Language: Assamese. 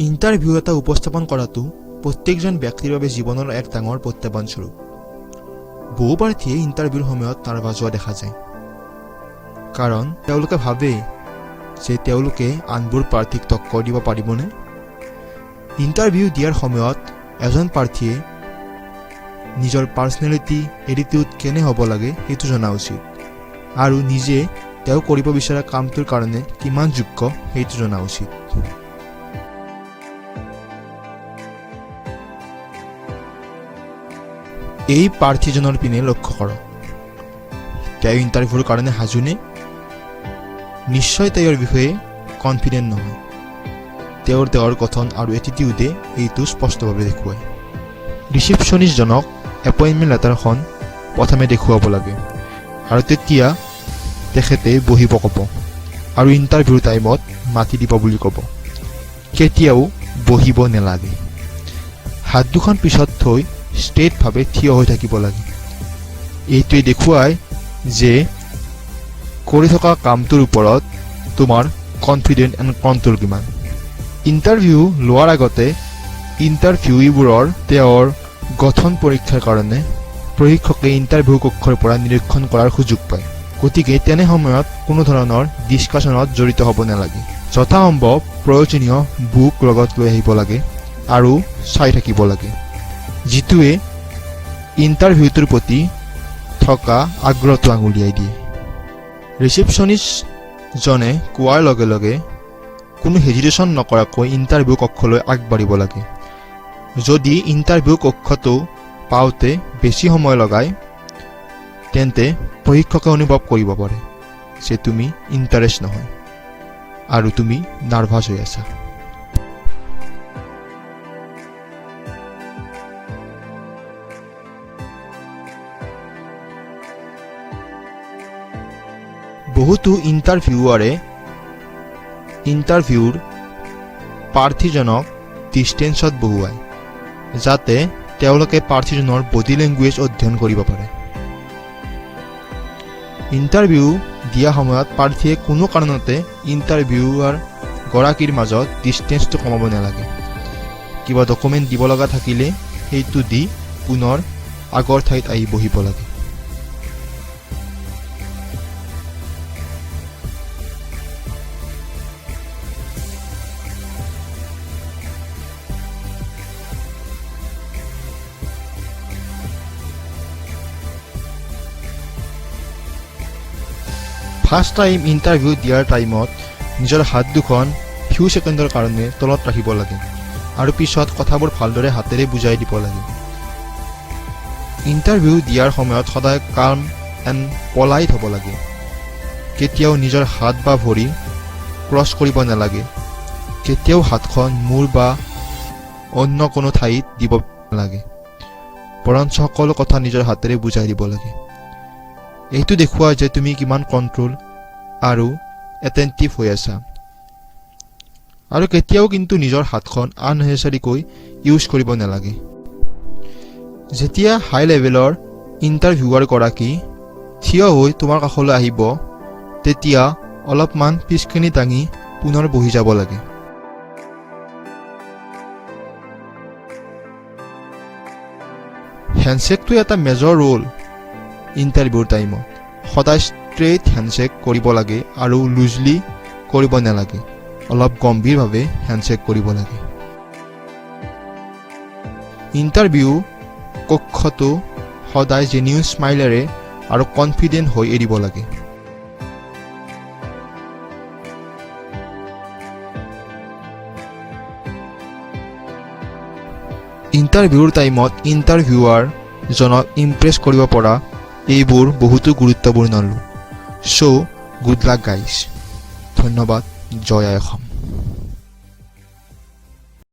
ইণ্টাৰভিউ এটা উপস্থাপন কৰাটো প্ৰত্যেকজন ব্যক্তিৰ বাবে জীৱনৰ এক ডাঙৰ প্ৰত্যাহ্বানস্বৰূপ। বহু প্ৰাৰ্থীয়ে ইণ্টাৰভিউৰ সময়ত নাৰ্ভাছ হোৱা দেখা যায়, কাৰণ তেওঁলোকে ভাবে যে তেওঁলোকে আনবোৰ প্ৰাৰ্থীক টক্কৰ দিব পাৰিবনে। ইণ্টাৰভিউ দিয়াৰ সময়ত এজন প্ৰাৰ্থীয়ে নিজৰ পাৰ্চনেলিটি, এটিটিউড কেনে হ'ব লাগে সেইটো জনা উচিত আৰু নিজে তেওঁ কৰিব বিচৰা কামটোৰ কাৰণে কিমান যোগ্য সেইটো জনা উচিত। এই প্ৰাৰ্থীজনৰ পিনে লক্ষ্য কৰক। তেওঁ ইণ্টাৰভিউৰ কাৰণে সাজুনে? নিশ্চয় তেওঁৰ বিষয়ে কনফিডেণ্ট নহয়। তেওঁৰ দেহৰ গঠন আৰু এটিটিউডে এইটো স্পষ্টভাৱে দেখুৱায়। ৰিচিপশ্যনিষ্টজনক এপইণ্টমেণ্ট লেটাৰখন প্ৰথমে দেখুৱাব লাগে আৰু তেতিয়া তেখেতে বহিব ক'ব আৰু ইণ্টাৰভিউৰ টাইমত মাতি দিব বুলি ক'ব। কেতিয়াও বহিব নালাগে। হাত দুখন পিছত থৈ ষ্ট্ৰেইটভাৱে থিয় হৈ থাকিব লাগে। এইটোৱে দেখুৱায় যে কৰি থকা কামটোৰ ওপৰত তোমাৰ কনফিডেণ্ট এণ্ড কণ্ট্ৰল কিমান। ইণ্টাৰভিউ লোৱাৰ আগতে ইণ্টাৰভিউবোৰৰ তেওঁৰ গঠন পৰীক্ষাৰ কাৰণে প্ৰশিক্ষকে ইণ্টাৰভিউ কক্ষৰ পৰা নিৰীক্ষণ কৰাৰ সুযোগ পায়। গতিকে তেনে সময়ত কোনো ধৰণৰ ডিছকাশ্যনত জড়িত হ'ব নালাগে। যথাসম্ভৱ প্ৰয়োজনীয় বুক লগত লৈ আহিব লাগে আৰু চাই থাকিব লাগে, যিটোৱে ইণ্টাৰভিউটোৰ প্ৰতি থকা আগ্ৰহটো আঙুলিয়াই দিয়ে। ৰিচিপশ্যনিষ্টজনে কোৱাৰ লগে লগে কোনো হেজিটেশ্যন নকৰাকৈ ইণ্টাৰভিউ কক্ষলৈ আগবাঢ়িব লাগে। যদি ইণ্টাৰভিউ কক্ষটো পাওঁতে বেছি সময় লগায়, তেন্তে প্ৰশিক্ষকে অনুভৱ কৰিব পাৰে যে তুমি ইণ্টাৰেষ্ট নহয় আৰু তুমি নাৰ্ভাছ হৈ আছা। বহুতো ইণ্টাৰভিউৱাৰে ইণ্টাৰভিউৰ প্ৰাৰ্থীজনক ডিষ্টেঞ্চত বহুৱায়, যাতে তেওঁলোকে প্ৰাৰ্থীজনৰ বডি লেংগুৱেজ অধ্যয়ন কৰিব পাৰে। ইণ্টাৰভিউ দিয়া সময়ত প্ৰাৰ্থীয়ে কোনো কাৰণতে ইণ্টাৰভিউৱাৰ গৰাকীৰ মাজত ডিষ্টেঞ্চটো কমাব নালাগে। কিবা ডকুমেণ্ট দিব লগা থাকিলে সেইটো দি পুনৰ আগৰ ঠাইত আহি বহিব লাগে। ফাৰ্ষ্ট টাইম ইণ্টাৰভিউ দিয়াৰ টাইমত নিজৰ হাত দুখন ফিউ ছেকেণ্ডৰ কাৰণে তলত ৰাখিব লাগে আৰু পিছত কথাবোৰ ভালদৰে হাতেৰে বুজাই দিব লাগে। ইণ্টাৰভিউ দিয়াৰ সময়ত সদায় কাম এণ্ড পলাইট হ'ব লাগে। কেতিয়াও নিজৰ হাত বা ভৰি ক্ৰছ কৰিব নালাগে। কেতিয়াও হাতখন মূৰ বা অন্য কোনো ঠাইত দিব নালাগে, বৰঞ্চ সকলো কথা নিজৰ হাতেৰে বুজাই দিব লাগে। এইটো দেখুওৱা যে তুমি কিমান কণ্ট্ৰল আৰু এটেণ্টিভ হৈ আছা। আৰু কেতিয়াও কিন্তু নিজৰ হাতখন আননেচেচাৰীকৈ ইউজ কৰিব নালাগে। যেতিয়া হাই লেভেলৰ ইণ্টাৰভিউৱাৰগৰাকী থিয় হৈ তোমাৰ কাষলৈ আহিব, তেতিয়া অলপমান পিছখিনি দাঙি পুনৰ বহি যাব লাগে। হেণ্ডশ্বেকটো এটা মেজৰ ৰোল। ইণ্টাৰভিউৰ টাইমত সদায় ষ্ট্ৰেইট হেণ্ডশ্বেক কৰিব লাগে আৰু লুজলি কৰিব নালাগে। অলপ গম্ভীৰভাৱে হেণ্ডশ্বেক কৰিব লাগে। ইণ্টাৰভিউ কক্ষটো সদায় জেনিউন স্মাইলেৰে আৰু কনফিডেণ্ট হৈ এৰিব লাগে। ইণ্টাৰভিউৰ টাইমত ইণ্টাৰভিউৱাৰজনক ইমপ্ৰেছ কৰিব পৰা এইবোৰ বহুতো গুৰুত্বপূৰ্ণ। So good luck, guys. ধন্যবাদ। জয় আই অসম।